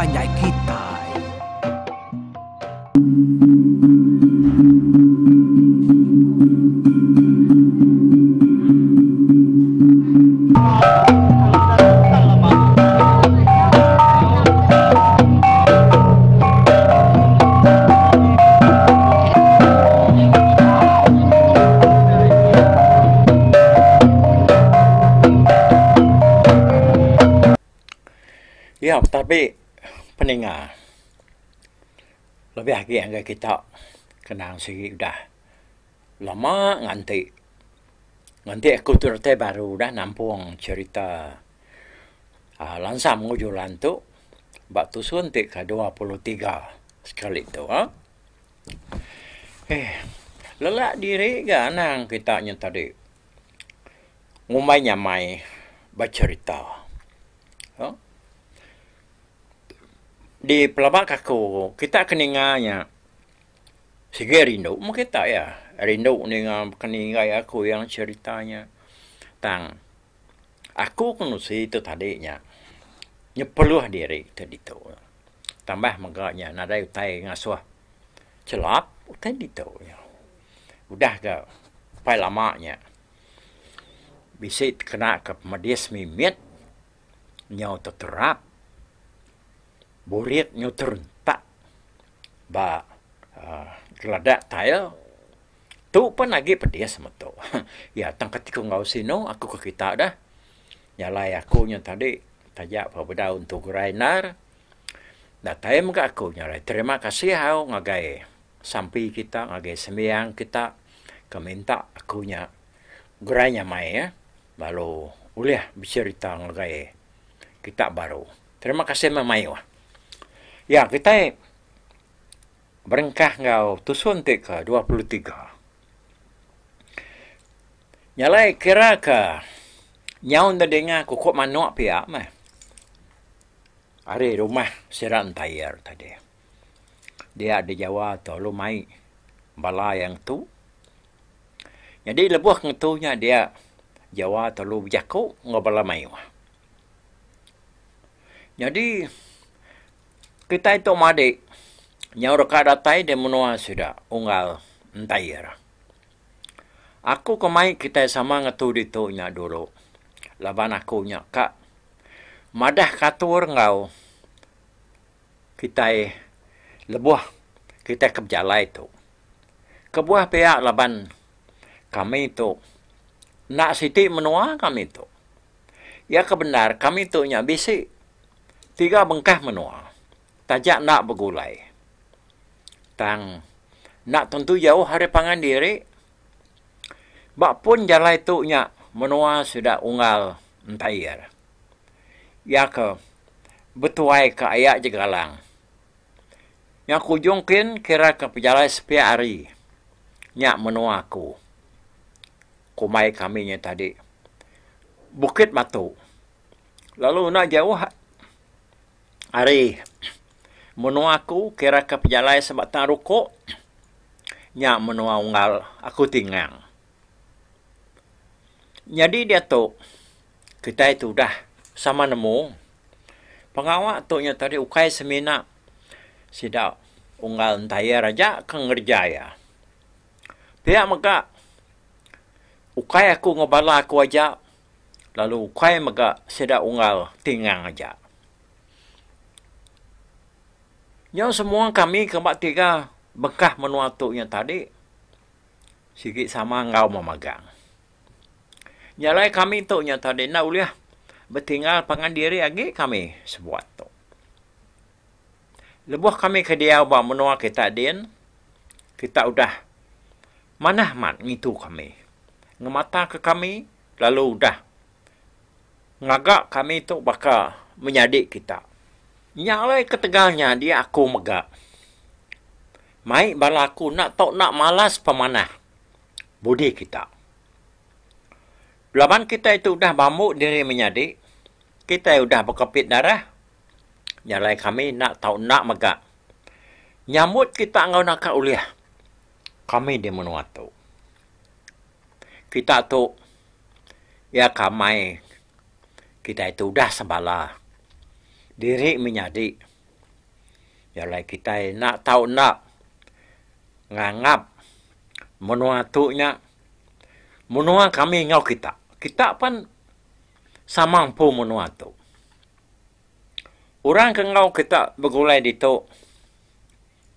panjai kitai. Iya betabi peninga lebih agi ngagai kita kenang sigi udah lama nganti. Nganti aku tu datai baru udah nampung cherita aaa lansam ngujulan tu ba tusun ti ke 23 sekali tu aaa. Eh lelak diri ga anang kita nyen tadi ngumbai nyamai becherita. Di pelaba ka aku kita ke ninga nya sigi rindu meh kita iya. Rindu ninga baka ni enggai aku yang cherita nya. Tang aku ke nusi tu tadi nya nyepeluh diri te ditu. Tambah mega nya nadai utai ngasuh chelap utai ditu. Udah ga pai lama nya bisi kena ka pemedis mimit nyau teterap burit nyau terentak ba uhh geladak tile tu pun agi pedis meto. Iya tang kati ku enggau sinu aku ke kita deh jalai aku nya tadi taja pa bedau entu gerai endar datai mega aku nya alai terima kasih au ngagai sampi kita ngagai sembiang kita ke minta aku nya gerai nyamai eh lalu ulih becerita ngagai kita baru. Terima kasih meh mayuh. Ya kitai berengkah enggau tusun ti ke 23. Nya alai kira ke nyau enda dinga kukuk manuk pia meh ari rumah sida entayar tadi. Dia di Jawa tu lalu mai bala iya ngetu. Nyadi lebuh ke ngetu nya dia Jawa tu lalu bejaku enggau bala mayuh. Nyadi kitai tu madi nyau deka datai di menua sida unggal Entair. Aku ke mai kitai sama ngetu ditu nya dulu laban aku nya ka madah ka atur enggau kitai lebuh kitai ke bejalai tu. Kebuah pia laban kami tu enda siti menua kami tu. Iya ke bendar kami tu nya bisi tiga bengkah menua taja enda begulai. Tang enda tentu jauh ari pangan diri. Ba pun jalai tu nya menua sida unggal entair. Iya ke betuai ke aya Jegalang. Nya ke ujung kin kira ke pejalai sepiak hari nya menua aku. Kumbai kami nya tadi Bukit Batu. Lalu enda jauh ari menua aku kira ke pejalai sebatang rukok nya menua unggal aku Tingang. Nyadi diatu kitai tu udah sama nemu pengawa tu nya tadi ukai semina sida unggal entayar aja ke ngereja iya. Pia mega ukai aku enggau bala aku aja lalu ukai mega sida unggal tingang aja. Nyau semua kami ke ba tiga bengkah menua tu nya tadi sigi sama enggau memagang. Nya alai kami tu nya tadi enda ulih betinggal pangan diri agi kami sebuat tu. Lebuh kami ke diau ba menua kita din, kita udah manah amat ngintu kami. Ngemataka kami lalu udah ngaga kami tu baka menyadi kita. Nya alai ketegal nya dia aku mega mai bala aku enda tau enda malas pemanah budi kita. Laban kitai tu udah bambu diri menyadi, kitai udah bekepit darah, nya alai kami enda tau enda mega nyambut kita enggau naka ulih kami di menua tu. Kita tu iya ka amai kitai tu udah sebala diri menyadi. Nya alai kitai enda tau enda nganggap menua tu nya menua kami enggau kita. Kita pan sama empu menua tu. Orang ke enggau kita begulai ditu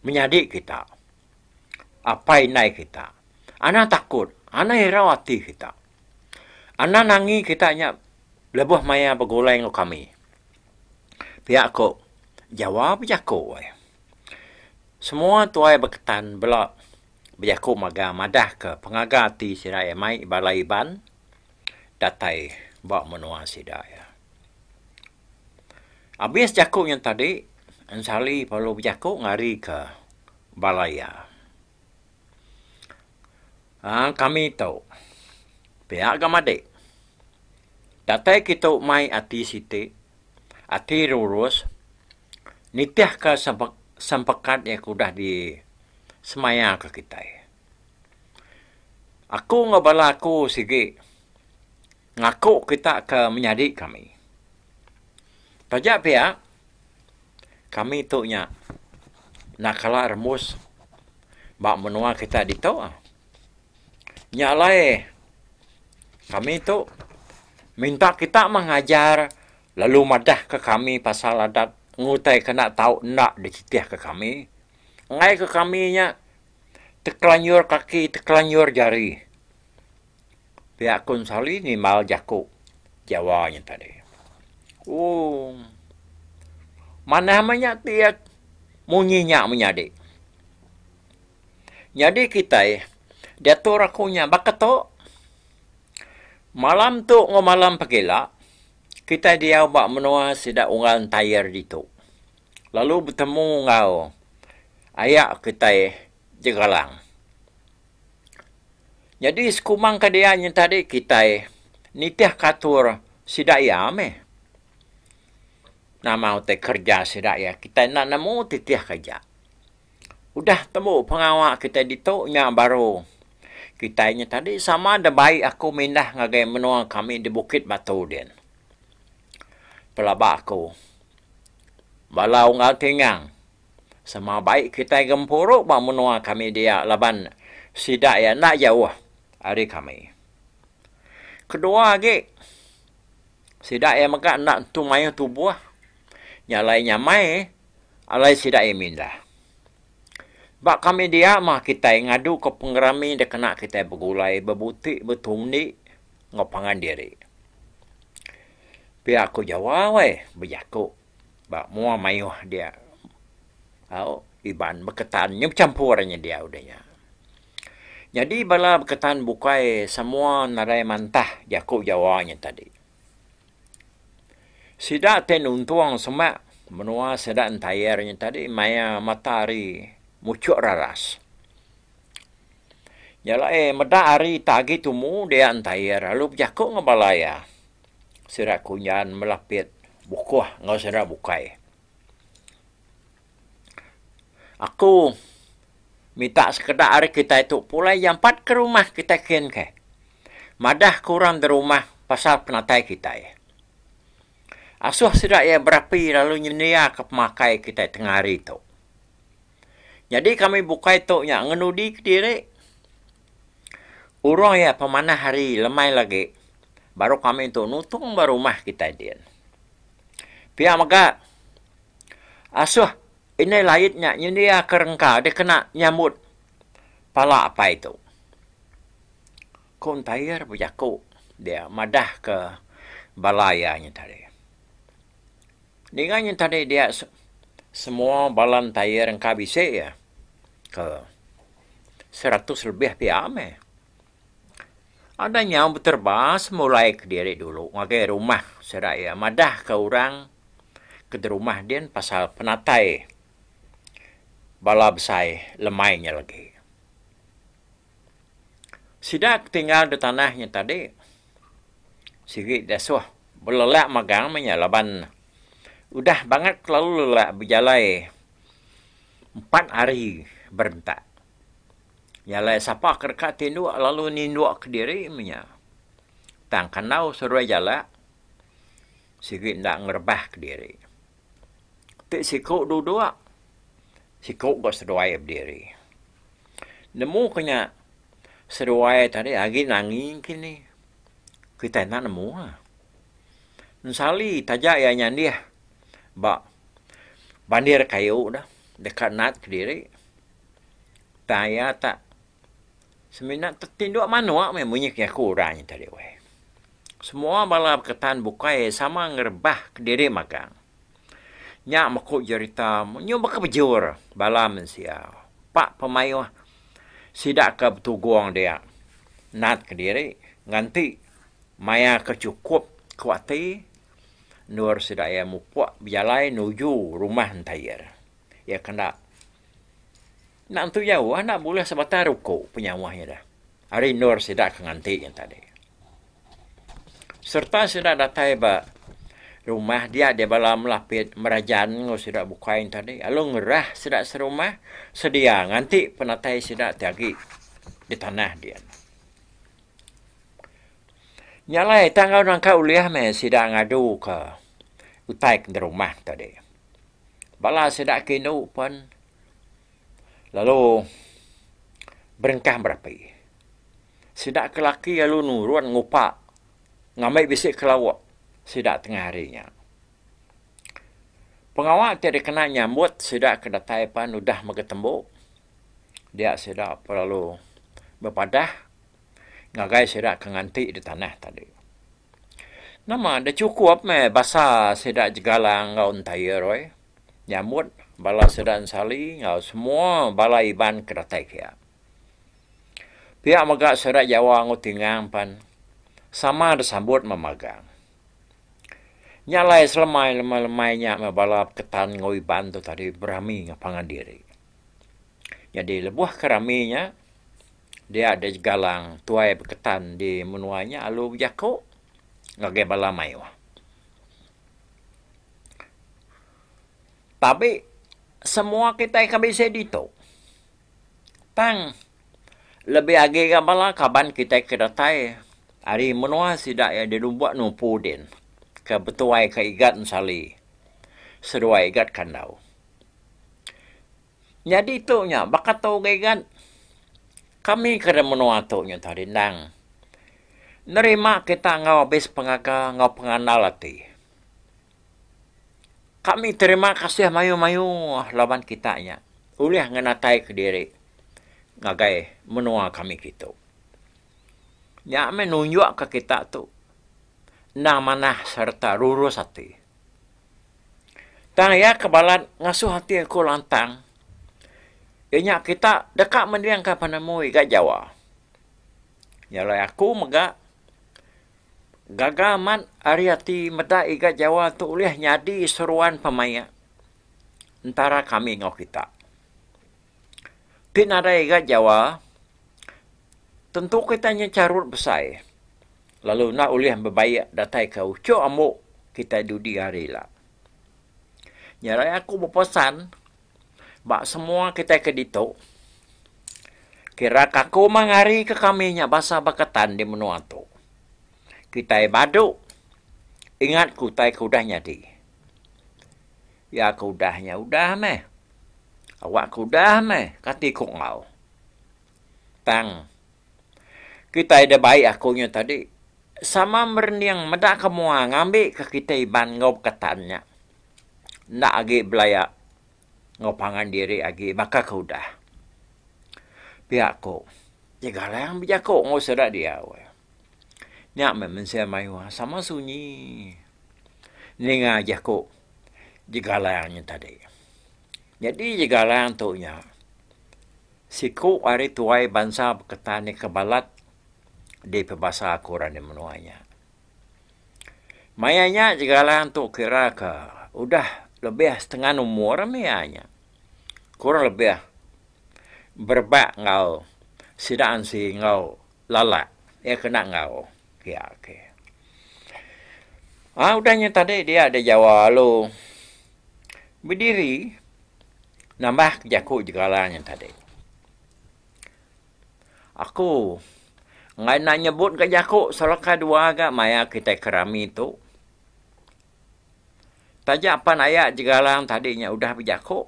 menyadi kita, apai indai kita. Anang takut, anang irau ati kita. Anang nangi kita nya lebuh maya begulai enggau kami. Pia ku Jawa bejaku ai. Semua tuai Beketan bela bejaku magang madah ke pengaga ati sida iya mai bala Iban datai ba menua sida iya. Abis jaku nya tadi Ensali perlu bejaku ngari ke bala iya. Aaa kami tu pia ga madik. Datai kitu mai ati siti, ati rurus nitihka sempekat iya ke udah disemayaka kitai. Aku enggau bala aku sigi ngaku kita ke menyadi kami. Taja pia kami tu nya enda kala rembus ba menua kita ditu. Nya alai kami tu minta kita meh ngajar lalu madah ka kami pasal adat ngutai ke enda tau enda dititih ka kami. Enggai ka kami nya tekelanjur kaki tekelanjur jari. Pia ku Ensali nimbal jaku Jawa nya tadi. Ooh. Manah meh nya ti iya munyi nya menyadi. Nyadi kitai diatur aku nya baka tu. Malam tu enggau malam pagila kitai diau ba menua sida unggal entayar ditu lalu betemu enggau aya kitai Jegalang. Nyadi sekumang ke dia nyin tadi kitai nitih ke atur sida iya meh. Nama utai kereja sida iya kitai enda nemu titih ke aja. Udah tembu pengawa kitai ditu nya baru kitai nyin tadi sama da bai aku mindah ngagai menua kami di Bukit Batu din. Pelaba aku bala unggal Tingang Sama bai kitai gempuru ba menua kami dia laban sida iya enda jauh ari kami. Kedua agi, sida iya mega enda tentu mayuh tubuh nya alai nyamai alai sida iya mindah. Ba kami dia mah kitai ngaduka pengerami da kena kitai begulai bebuti betundi enggau pangan diri. Pia ku Jawa weh bejaku. Ba mua mayuh dia au Iban Beketan nya bechampur inya dia udah nya. Nyadi bala Beketan bukai semua nadai mantah jaku Jawa nya tadi. Sida ti nuntung semak menua sida entayar nya tadi maya mata hari muchuk raras. Nya alai meda hari tak agi tumu dia entayar lalu bejaku enggau bala iya. Sida Kunyan Melapit Bukuh enggau sida bukai. Aku minta sekeda ari kitai tu pulai jampat ke rumah kitai kin ke. Madah ke orang da rumah pasal penatai kitai. Asuh sida iya berapi lalu nyendiaka pemakai kitai tengah hari tu. Nyadi kami bukai tu nya ngenudi kediri. Urung iya pemanah hari lemai lagi baru kami tu nutung ba rumah kitai din. Pia mega asuh indai lait nya nyendiaka rengka dikena nyambut pala apai tu. Ku Entayar bejaku dia madahka bala iya nya tadi. Ninga nya tadi dia semua bala entayar engka bisi iya ke 100 lebih pia meh. Ada nyau beterbas mulai kediri dulu ngagai rumah sida iya madah ke orang ke derumah din pasal penatai bala besai lemai nya lagi. Sida ke tinggal da tanah nya tadi sigi dasuh belelak magang meh nya laban udah bangat kelalu lelak bejalai empat hari berentak. Nya alai sapa ke deka tinduk lalu ninduk kediri meh nya. Tang kandau seduai jalak sigi enda ngerebah kediri. Ti siku duduk. Siku ga seduai bediri. Nemu ke nya seduai tadi agi nangi kini. Kitai enda nemu ah. Ensali taja iya nyandih ba bandir kayu dah deka nat kediri tang iya tak semina tinduk manuk meh munyi ke jaku orang nya tadi weh. Semua bala beketan bukai sama ngerebah kediri magang. Nya meku jerita nyu baka bejur bala mensia. Pak pemayuh sida ke betugong dia nat kediri nganti maya ke chukup ku ati endur sida iya mupuk bejalai nuju rumah entair. Iya ke enda enda entu jauh enda bulih sebatang ruku penyauh iya dah ari endur sida ke nganti nya tadi. Sereta sida datai ba rumah dia deh bala melapit merajan enggau sida bukai nya tadi lalu ngerah sida serumah sedia nganti penatai sida ti agi di tanah din. Nya alai tang enggau nangka ulih meh sida ngadu ka utai ke rumah tadi. Bala sida ke indu pen lalu berengkah berapi. Sida ke laki lalu nurun ngupa ngambi bisi ke lauk sida tengah hari nya. Pengawa ti dikena nyambut sida ke datai pan udah mega tembu dia sida lalu bepadah ngagai sida ke nganti di tanah tadi. Nama da chukup meh basa sida jegalang enggau entair weh nyambut bala sida ensali enggau semua bala Iban ke datai kia. Pia mega sida Jawa enggau Tingang pan sama disambut memagang. Nya alai selemai lemai-lemai nya meh bala Peketan enggau Iban tu tadi berami enggau pangan diri. Nyadi lebuh ke rami nya dia deh Galang tuai Peketan di menua nya lalu bejaku ngagai bala mayuh. Tabi semua kitai ke bisi ditu. Tang, lebih agi ga bala kaban kitai ke datai ari menua sida iya di Lubok Numpu din ke betuai ka Igat Ensali seduai Igat Kandau. Nyadi tu nya baka tu ga Igat, kami ke da menua tu nya tadi endang nerima kita enggau abis pengaga enggau pengandal ati. Kami terima kasih mayuh-mayuh laban kita nya ulih ngenatai kediri ngagai menua kami kitu. Nya meh nunjukka kita tu endang manah sereta rurus ati. Tang iya ke balat ngasuh ati aku lantang iya nya kita deka mendingka penemu iga Jawa. Nya alai aku mega. Gaga amat ari ati meda iga Jawa tu ulih nyadi seruan pemaik entara kami enggau kita. Ti nadai iga Jawa, tentu kita nya charut besai lalu enda ulih bebaik datai ke uchu ambu kitai dudi hari ila. Nya alai aku bepesan ba semua kitai ke ditu, kira ka aku mah ngari ke kami nya basa Baketan di menua tu. Kitai badu ingat ke utai ke udah nyadi. Iya ke udah nya udah meh. Awak ke udah meh kati ku enggau. Tang kitai da bai aku nya tadi sama merening meda ke mua ngambi ke kitai Iban enggau Baketan nya. Enda agi belaya enggau pangan diri agi baka ke udah. Pia ku Jegalang bejaku enggau sida diau. Nya meh mensia mayuh sama sunyi ninga jaku Jegalang nya tadi. Nyadi Jegalang tu nya siku ari tuai bansa Beketan ke balat dipebasa ku orang di menua nya. Maya nya jegalang tu kira ke udah lebih setengah umur mih iya nya. Kurang lebih berebak enggau sida ansi enggau lalak iya kena enggau pia ke. Aaa udah nya tadi dia da jawa lalu bediri nambah ke jaku jegalang nya tadi. Aku enggai enda nyebut ga jaku seleka dua ga maya kitai ke rami tu. Taja pan aya jegalang tadi nya udah bejaku.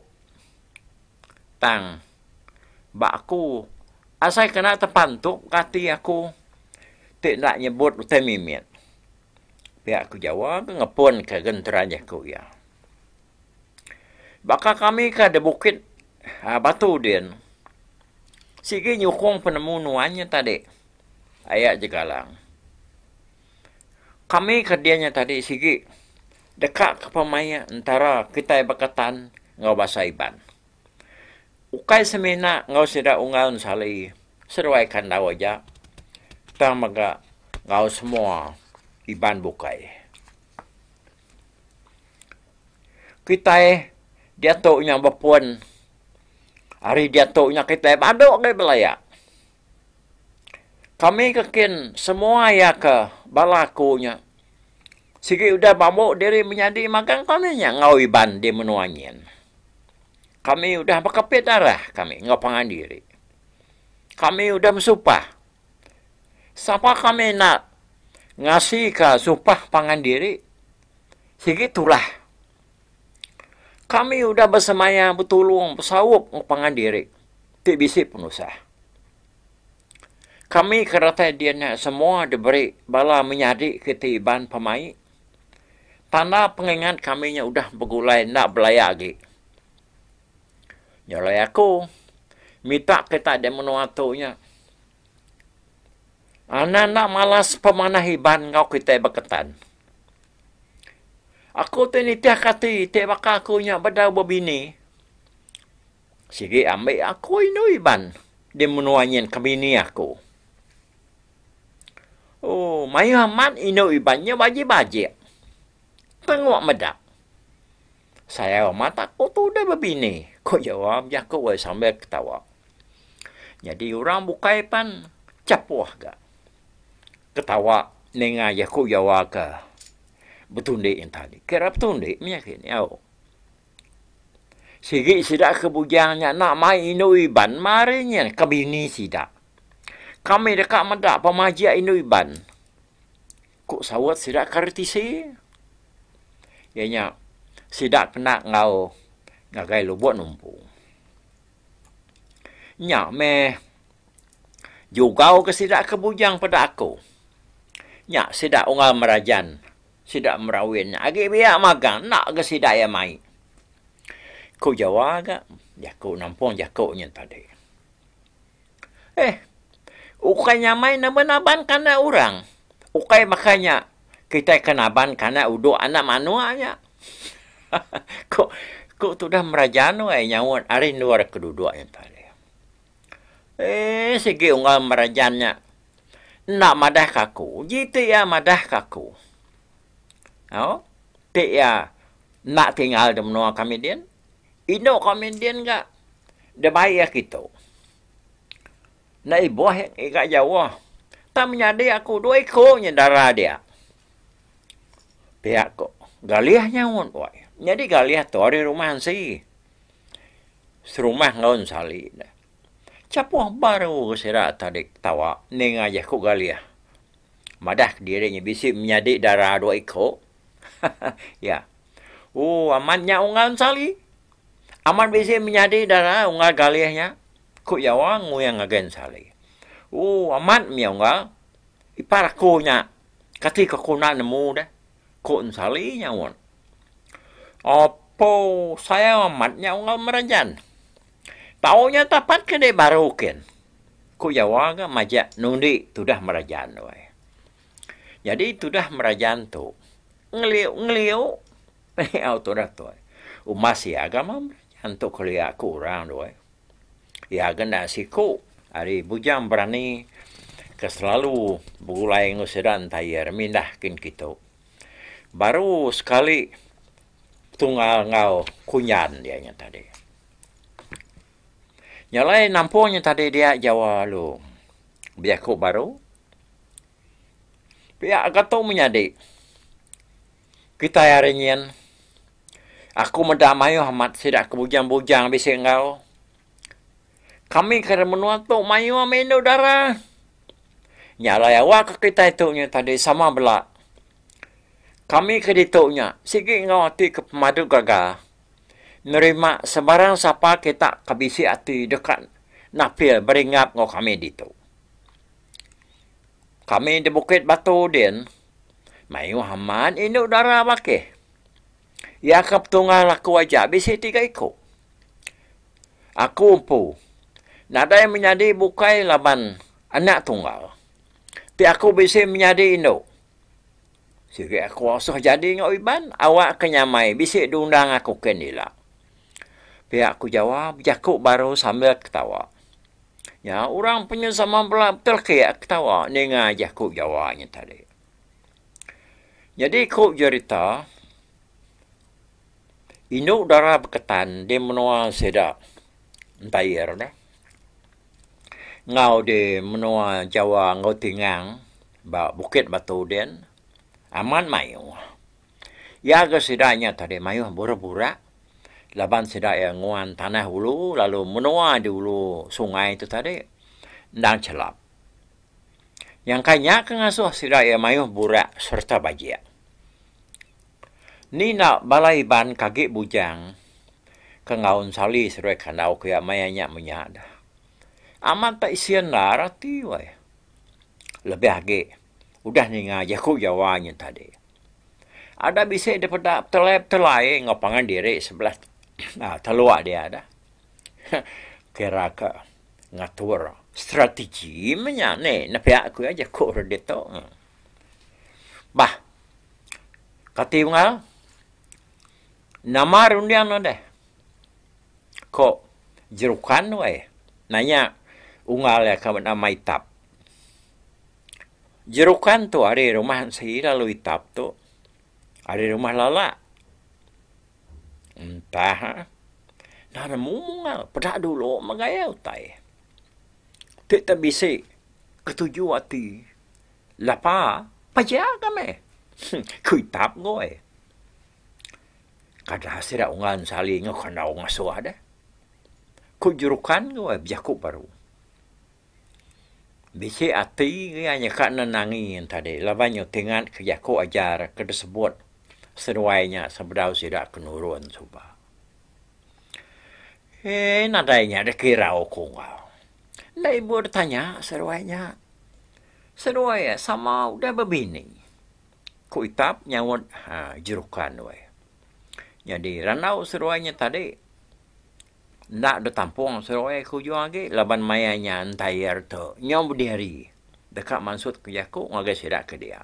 Tang ba aku asai kena tepantup ka ati aku ti enda nyebut utai mimit. Pia ku Jawa ke ngepun ka genteran jaku iya. Baka kami ka da bukit aaa batu din sigi nyukung penemu nuan nya tadi aya Jegalang. Kami ke din nya tadi sigi deka ke pemaik entara kitai Baketan enggau basa Iban. Ukai semina enggau sida unggal ensali seduai kandau aja tang mega enggau semua Iban bukai. Kitai diatu nya bepun ari diatu nya kitai badu agi belaya. Kami ke kin semua iya ke bala aku nya sigi udah bambu diri menyadi magang kami nya enggau Iban di menua nyin. Kami udah bekepit darah kami enggau pangan diri. Kami udah besupah. Sapa kami enda ngasika supah pangan diri sigi tulah. Kami udah besemaya betulung besaup enggau pangan diri ti bisi penusah. Kami ke datai din nya semua diberi bala menyadi kiti Iban pemai. Tanda pengingat kami nya udah begulai enda belaya agi. Nya alai aku minta kita di menua tu nya anang enda malas pemanah Iban enggau kitai Baketan. Aku ti nitih ke ati ti baka aku nya bedau bebini. Sigi ambi aku indu Iban di menua nyin ke bini aku. Ooh mayuh amat indu Iban nya bajik-bajik. Tengok meda. Sayau amat aku tu udah bebini, ku Jawa bejaku wai sambil ketawa. Nyadi orang bukai pan chapuh ga ketawa ninga jaku Jawa ke betundi nya tadi. Kira betundi mih agi au. Sigi sida ke bujang nya enda mai indu Iban mari nyin ke bini sida. Kami deka meda pemajik indu Iban, ku saut sida ke ari tisi. Iya nya sida kena enggau ngagai Lubok Numpu. Nya meh jugau ke sida ke bujang peda aku. Nya sida unggal Merajan. Sida merawin nya agi biak magang enda ga sida iya mai. Ku Jawa ga jaku nampung jaku nya tadi. Eh ukai nyamai nama naban ke anak orang. Ukai baka nya kitai ke naban ke anak udok anak manuk nya. Ku ku tudah merajan weh nyaut ari endur ke duduk nya tadi. Eee sigi unggal merajan nya enda madah ka aku uji ti iya madah ka aku. Au ti iya enda tinggal da menua kami din indu kami din ga da bai iya kitu. Enda ibuh iga jauh tang menyadi aku dua iku nya dara dia. Pia ku Galih nyaut wai. Nyadi Galih tu ari rumah ansi. Serumah enggau ensali ne. Chapuh baru sida tadi ketawa ninga jaku Galih. Madah kediri nya bisi menyadi dara dua iku. Ya. Ooh amat nya unggal ensali. Amat bisi menyadi dara unggal Galih nya, ku Jawa nguing ngagai ensali. Ooh amat mih unggal. Ipar aku nya kati ku aku enda nemu deh, ku ensali nyaut. Opo sayau amat nya unggal Merajan. Tau nya tapat ke dek baru kin. Ku Jawa ga majak nundi tudah Merajan tu ai. Nyadi tudah Merajan tu ngeliu ngeliu au tudah tu ai. Umas iya ga meh Merajan tu kelia ku orang tu ai. Iya ga enda siku ari Bujang Berani ke selalu begulai enggau sida entair mindah kin kitu. Baru sekali tunggal enggau kunyan dia nya tadi. Nya alai nampung nya tadi dia jawa lalu bejaku baru. Pia ga tu menyadi kitai ari nyin aku meda mayuh amat sida ke bujang-bujang bisi enggau. Kami ke menua tu mayuh meh indu dara. Nya alai awak ke kitai tu nya tadi sama bela. Kami ke ditu nya sigi enggau ati ke pemadu gaga. nerima sebarang sapa kita ke bisi ati deka napil beringap enggau kami ditu. Kami di Bukit Batu din mayuh amat indu dara bakih. Iya ke petunggal aku aja bisi tiga iku. Aku empu nadai menyadi bukai laban anak tunggal. Ti aku bisi menyadi indu. Sigi aku asuh jadi enggau Iban awak ke nyamai bisi diundang aku kin ila. Pia ku Jawa bejaku baru sambil ketawa. Nya orang penyu sama bela betelekik ketawa ninga jaku Jawa nya tadi. Nyadi ku jerita indu dara beketan di menua sida Entair ne enggau di menua Jawa enggau Tingang ba Bukit Batu din amat mayuh. Iya ga sida nya tadi mayuh burak-burak laban sida iya nguan tanah ulu lalu menua di ulu sungai tu tadi endang chelap. Nyangka nya ke ngasuh sida iya mayuh burak sereta bajik. Ni enda bala Iban ke agi bujang ke ngaun sali seduai kandau ke iya maya nya menya dah. Amat tak isin endar ati weh. Lebih agi udah ninga jaku Jawa nya tadi. Ada bisi dipeda betelai-betelai enggau pangan diri sebelah uhh teluk dia dah. Kira ke ngatur strategi meh nya nih nepiak ku iya jaku re ditu. Bah kati unggal nama runding ne deh. Ko Jerukan weh nanya unggal iya ke benama Itap. Jerukan tu ari rumah ensi lalu Itap tu ari rumah Lala. Entah enda nemu unggal peda dulu meh gaya utai. Ti te bisi ketuju ati lapa pejak meh ku Itap goi. Kada sida ungan sali enggau kandau ngasuh deh. Ku jerukan ku ai bejaku baru. Bisi ati iya nyeka ne nangi tadi laban nyu tingat ke jaku ajar ke disebut seduai nya sebedau sida ke nurun suba. Eee nadai nya deh kirau ku enggau. Enda ibuh ditanya seduai nya. Seduai sama udah bebini. Ku Itap nyaut jerukan weh. Nyadi randau seduai nya tadi enda deh tampung seduai ke ujung agi laban maya nya entayar tu nyau bediri deka mansut ke jaku ngagai sida ke dia.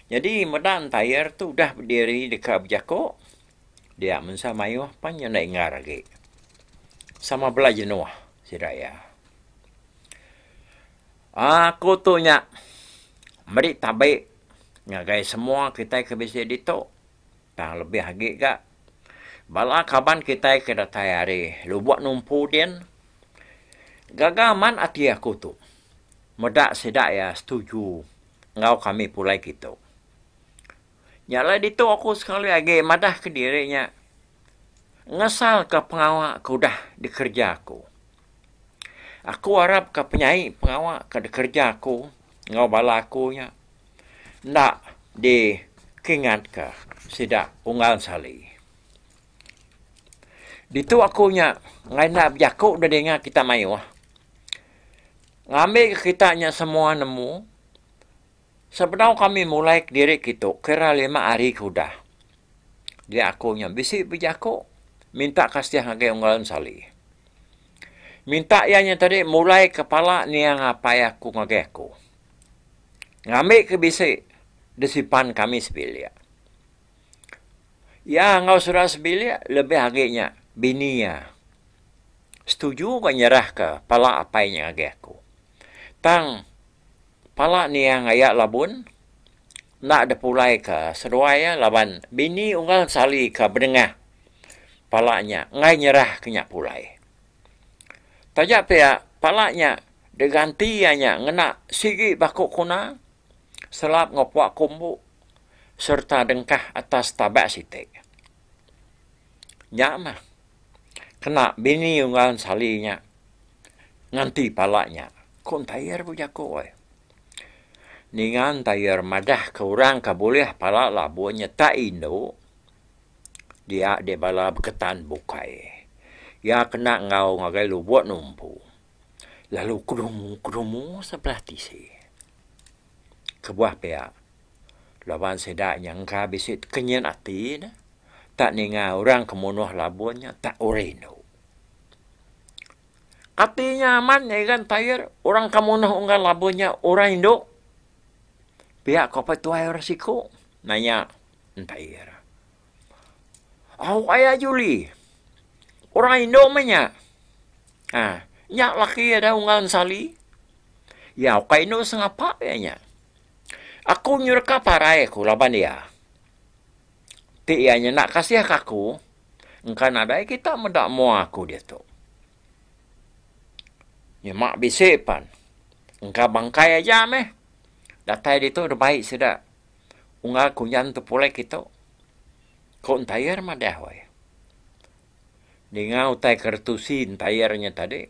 Nyadi meda entayar tu udah bediri deka bejaku dia mensa mayuh pan nya enda inggar agi. Sama bela jenuh sida iya. Aku tu nya meri tabi ngagai semua kitai ke bisi ditu tang lebih agi ga bala kaban kitai ke datai ari Lubok Numpu din. Gaga amat ati aku tu meda sida iya setuju enggau kami pulai kitu. Nya alai ditu aku sekali agi madah kediri nya ngesalka pengawa ke udah dikereja aku. Aku arap ka penyai pengawa ka dikereja aku enggau bala aku nya enda dikingatka sida unggal sali. Ditu aku nya enggai enda bejaku da dinga kita mayuh ngambi ka kita nya semua nemu sebedau kami mulai kediri kitu kira lima hari ke udah dia aku nya bisi bejaku minta kasih ngagai unggal sali. Minta iya nya tadi mulai ke pala niang apai aku ngagai aku. Ngambi ke bisi disimpan kami sebilik. Iya enggau sida sebilik lebih agi nya bini iya setuju ga nyerah ke pala apai nya ngagai aku. Tang pala niang aya labun enda dipulai ke seduai iya laban bini unggal sali ke bedengah pala nya enggai nyerah ke nya pulai. Taja pia pala nya diganti iya nya ngena sigi baku kuna selap enggau pua kumbu sereta dengkah atas tabak siti. Nya mah kena bini unggal sali nya nganti pala nya ku entair bejaku ai. Ninga entair madah ke orang ke bulih pala labun nya tak indu. Dia deh bala Beketan bukai. Iya kena enggau ngagai lubok numpu lalu kedumu-kedumu sebelah tisi. Kebuah pia laban sida nyangka bisi tekenyit ati ne tak ninga orang ke munuh labun nya tak orang indu. Ati nya amat ngiga entayar orang ke munuh unggal labun nya orang indu. Pia ko apai tuai orang siku nanya entayar. Au aya Juli. Orang indu meh nya. Ha, nya laki iya da unggal ensali. Iya ukai indu sengapa iya nya. Aku nyereka parai aku laban iya. Ti iya nyenda kasih ka aku, engka nadai kita meda mua aku diatu. Nyema bisi pan, engka bangkai aja meh. Datai ditu da bai sida. Unggal kunyan tu pulai kitu. Ku Entayar madah weh. Ninga utai ke retusi Entayar nya tadi,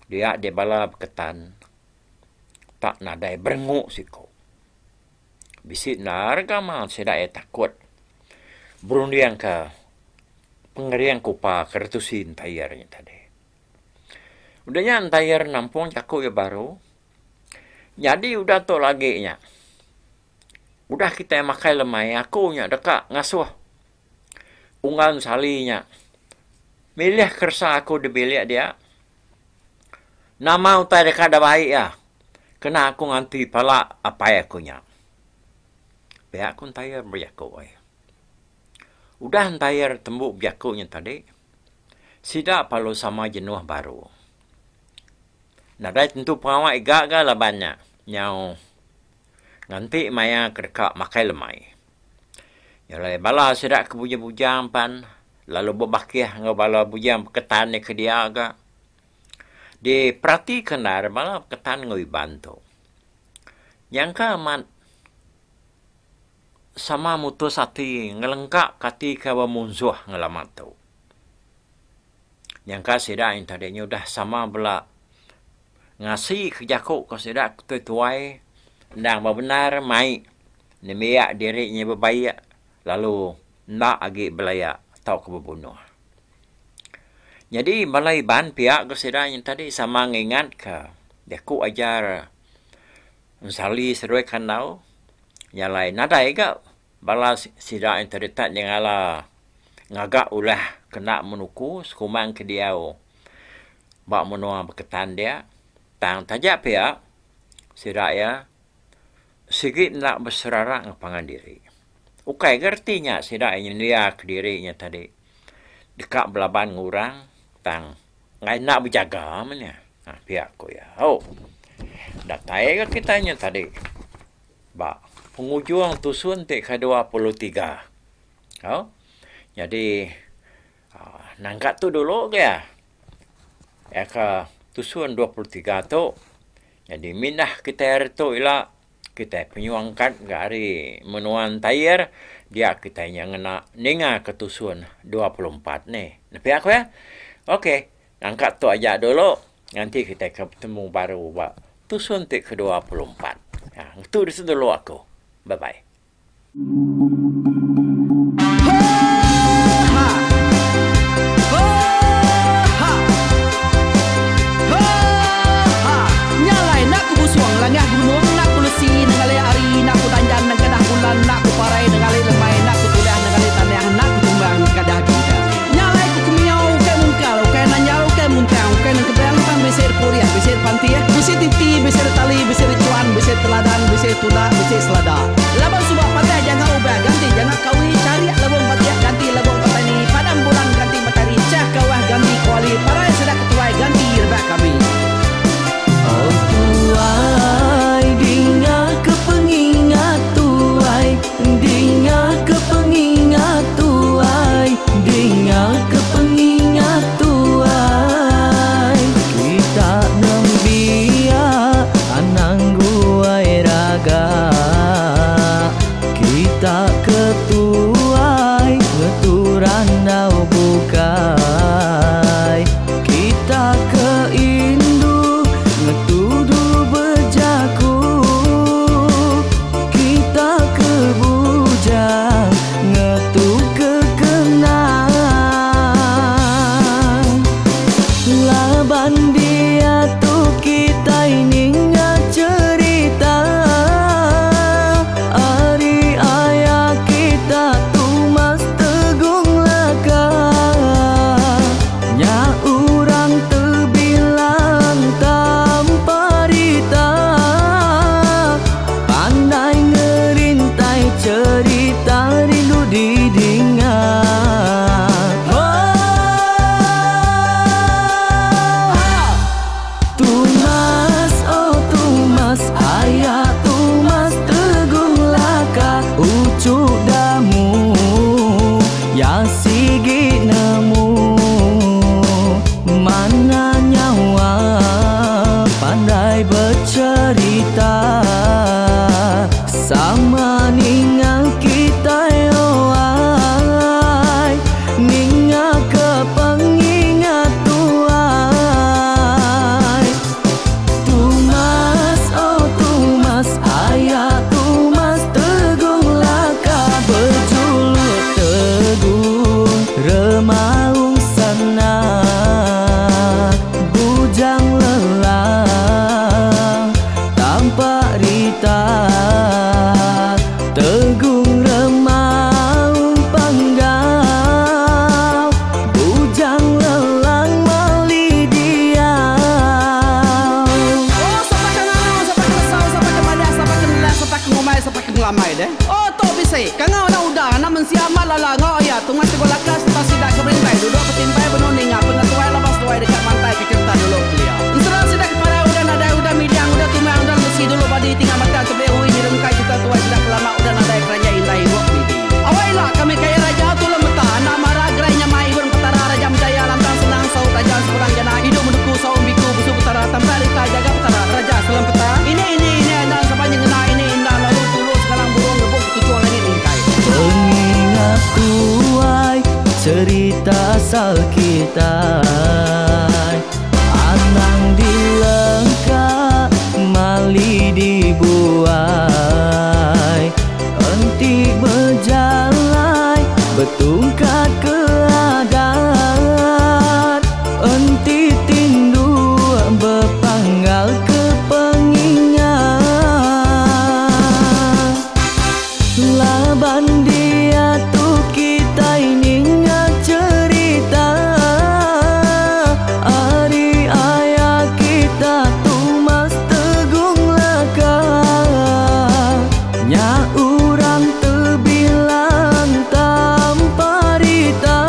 dia deh bala beketan tak nadai berengu siku. Bisi endar gamal sida iya takut berunding ka pengering kupa ke retusi Entayar nya tadi. Udah nya Entayar nampung jaku iya baru, nyadi udah tu lagi nya. Udah kitai makai lemai aku nya deka ngasuh unggal ensali nya milih keresa aku da bilik dia. Nama utai deka da bai iya kena aku nganti pala apai aku nya. Pia ku entayar bejaku ai. Udah entayar tembu bejaku nya tadi sida perlu sama jenuh baru. Nadai tentu pengawa iga ga laban nya nyau. Nganti maya ke deka makai lemai. Nya alai bala sida ke bujang-bujang pan lalu bebakih enggau bala bujang beketan ke dia ga. Diperatika endar bala beketan enggau Iban tu. Nyangka amat sama mutus ati ngelengka ke ati ke bemunsuh ngelama tu. Nyangka sida enti nyudah sama bela Ngasi ke jaku ke sida ke tuai endang bebendar mai nembiak diri nya bebaik lalu enda agi belaya tauka bebunuh. Nyadi bala Iban pia ke sida nya tadi sama ngingat ka jaku ajar Ensali seduai Kandau nya alai nadai ga bala sida nya tadi tak nyengala ngaga ulah kena menuku sekumbang ke diau. Ba menua Beketan dia, tang taja pia sida iya sigi enda beserara enggau pangan diri. Ukai ga reti nya sida iya nyendia kediri nya tadi deka belaban enggau orang tang enggai enda bejaga meh nya. Pia ku iya. Au datai ga kitai nya tadi ba pengujung tusun ti ke 23. Au nyadi. Nangka tu dulu ga iya ka tusun 23 tu nyadi mindah kitai hari tu ila kitai penyuang kad ga ari menua entayar dia kitai nya ngena ninga ka tusun 24 nih. Ne pia ku iya. Ok nangka tu aja dulu nganti kitai ke betemu baru ba tusun ti ke 24. Ngetu dulu aku. Bye bye. Nya alai enda ku busung langah gunung enda ku lesi nengali hari enda ku danjan nengkedah bulan enda ku parai nengali lemai enda ku tudah nengali tanah enda ku tumbang nengkadah bintang. Nya alai ku kemiau ukai mungkal ukai nanjal ukai muntang ukai nengkebang tang bisi repurih bisi repantih bisi titi bisi retali bisi rechuan bisi teladan bisi tunda bisi selada. Laban suba patah janga ubah ganti janga kawi charik lebung batik ganti lebung petani padam bulan ganti matahari chah kawah ganti kuali parai sida ketuai ganti rebak kami. Oh tuai dinga ke pengingat tuai dinga ke pengingat tuai dinga ke pengingat tuai kita nembiak anang guai raga kita ke tuai ngetu randau bukai kita ke indu ngetu dulu bejaku kita ke bujang ngetu ke kenang. Uchu Damu Ya sigi nemu Mana nyawa pandai bercerita Sama ninga kitai oh ai Ninga ke pengingat tuai Tumas oh tumas aya tumas Tegung Laka bejuluk Tegung Remaung Sana Bujang Lelang Tampak rita Tegung Remaung Panggau Bujang Lelang mali diau. Oh sapa ke ngangau sapa ke nesau sapa ke madah sapa ke nelah sapa ke ngumbai sapa ke ngelamai deh. Oh tu bisi kangau anak uda anak mensia amat lala enggau iya tungai tegul laka sereta sida ke berintai duduk betimpai benung ninga pengetuai laban seduai deka mantai ke cherita dulu kelia. Ensera sida ke parai udah nadai udah midang udah tumang udah lesi dulu badi tinggal matang tebeli ui nyerengkai cherita tuai sida ke lama udah nadai keranjai indai ibuk midi. Awai ila kami kaya raja tulung meta anak mara gerai nyamai ibun petara raja menjaya lantang senang saut raja sepulang jana idup menuku saum biku busu petara tampai rita jaga petara raja selam peta ini ini ini anang sapa nyengena ini indah lalu tulu sekalang burung ngebuk ketuchung langit mingkai. Pengingat tuai cerita asal kitai Anang dilengka mali dibuai Enti bejalai betungkat ke adat Enti tinduk bepanggal ke pengingat Laban diatu kitai ninga cherita Ari aya kita Tumas Tegung Laka Nya urang tebilang tanpa rita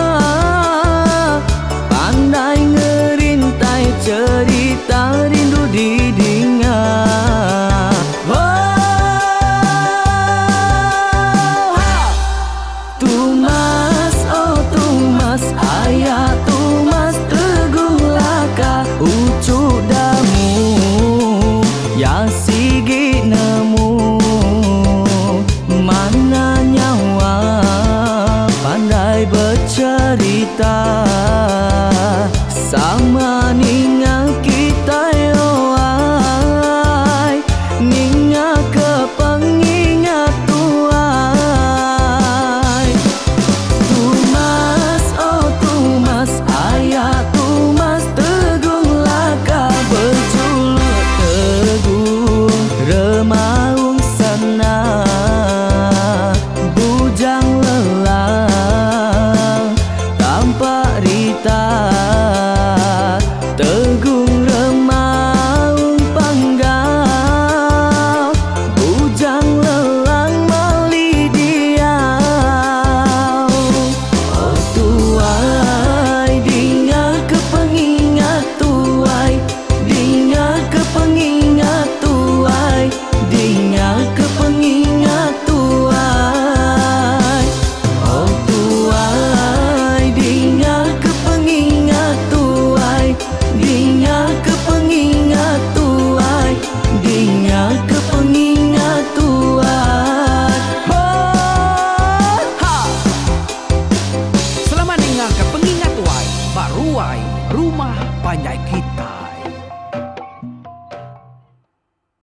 Pandai ngerintai cherita rindu didinga Oh ha! Tumas oh tumas aya tumas Tegung Laka Uchu Damu ya sigi nemu Mana nyawa pandai becherita Sama ninga kitai oh ai Ninga ke pengingat tuai Tumas oh tumas aya tumas Tegung Laka bejuluk Tegung Remaung Sana Bujang Lelang Tampak rita Tegung Remaung Panggau Bujang Lelang mali diau Oh tuai dinga ke pengingat tuai Dinga ke pengingat tuai Dinga ke pengingat tuai Oh tuai dinga ke pengingat tuai Dinga ke pengingat tuai Dinga ke pengingat tuai Oh Ha! Selamat ninga ke pengingat tuai ba ruai rumah panjai kita.